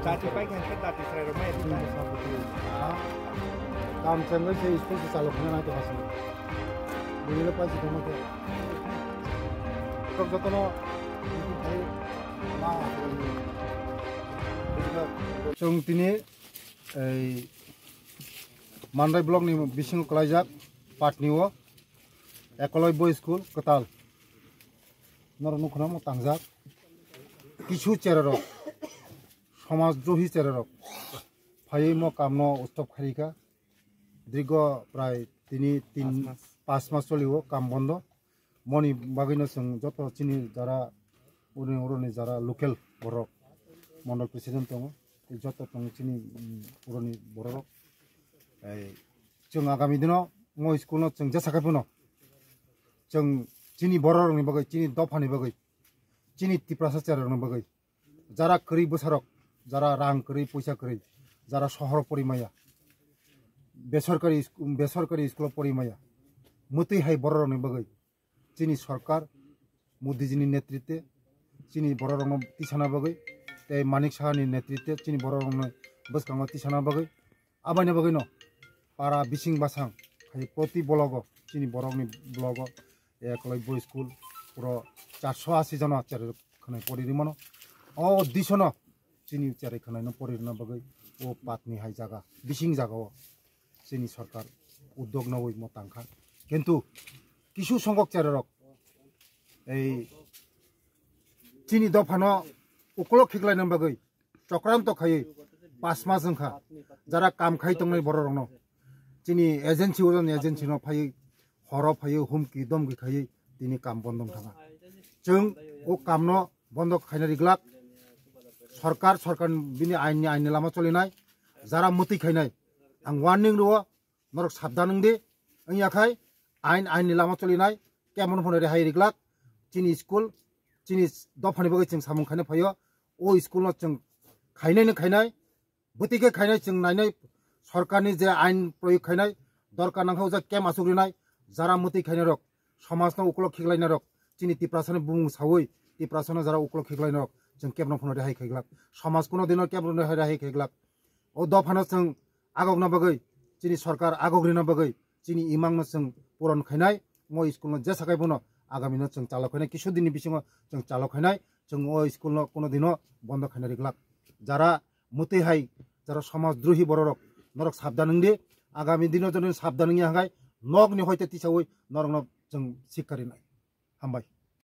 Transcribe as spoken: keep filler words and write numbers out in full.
Dati paikha khe dati srai rok mai rwkha. Kam chengwi se school se chalok khna nai to aswk. Bini le paisa tongma khe. Tok jotono chwng tini ei Mandai block ni bisingo kwlaijak Patni o Ekoloi Boys School kwtal. Norok nukho na mo tangjak. Kisu chererok, somaj drohi chererok phaiwi mo kamno stop khairika. Dirgo prai tini tin, pas mas choli o kam bondo. Moni bagwi no chwng joto chini jara uni uroni jara local borok, mondol president tongo, tei joto tongo chini, mm, uroni borok. Ei, chwng agami dino mo school no chwng jesa khai phano chwng chini borok rokni bagwi, chini dophani bagwi, chini Tiprasa cherokni bagwi, jara kwrwi bwsarok, jara rang kwrwi, poisa kwrwi, jara sohor pori maya, besorkari sku-, besorkari school pori maya, mwtwi hai borok rokni bagwi chini sorkar, Modi jini netritwe chini borok rokno tisana bagwi, tei Manik Saha ni netritwe chini borok rokno bwskango tisana bagwi, abaini bagwino para bising basang khai proti blogo, chini borokni blogo Ekoloi Boys School puro charso asi jona cherwi khwnai pori rwmano. O disono chini cherwi khwnaino pori rwna bagwi o Patni hai jaga, bising jaga o chini sorkar uddog nogwi mo tangkha. Kintu kisu songkok chererok ei chini dophano ukolok khiklaina bagwi chokranto khaiwi pas mas wngkha, jara kam khai tongnai borok rokno chini agency, ojon agency no phaiwi horo phaiwi humki domki khaiwi tini kam bondo wngthangkha. Chwng o kamno bondo khaina riglak, sorkar, sorkar bini ain ni, ain ni lama cholinai, jara mwtwi khainai ang warning rwo, norok sabdan wng di, wngya khai ain, ain ni lama cholinai, kemon phano rehai riglak, chini school, chini dophani bagwi chwng samung khaina phaio, o school no chwng khainai no khainai, bwtwi khe khainai chwng nainai, sorkarni je ain proyog khainai, dorkar nangkha o jaga camp asuk rinai, jara mwtwi khainai rok, somajno ukolok khiklainai rok, chini Tiprasani bumung sawi, Tiprasano jara ukolok khiklainai rok, chwng camp no phano rehai khaiglak, somaj kuno dino camp no rehai, rehai khaiglak. O dophano chwng agokna bagwi, chini sorkar agok rina bagwi, chini imangno chwng puron khainai, o school no jesa khai bono agami no chwng chalo khainai, kisu dinni bisingo chwng chalo khainai, chwng o school no kuno dino bondo khaina riglak. Jara mwtwi hai, jara somaj drohi bororok, norok sabdan wng di, agami dino jodi sabdan wngya hwnkhe nokni hoite tisawi norokno chwng sikha rinai. Hambai.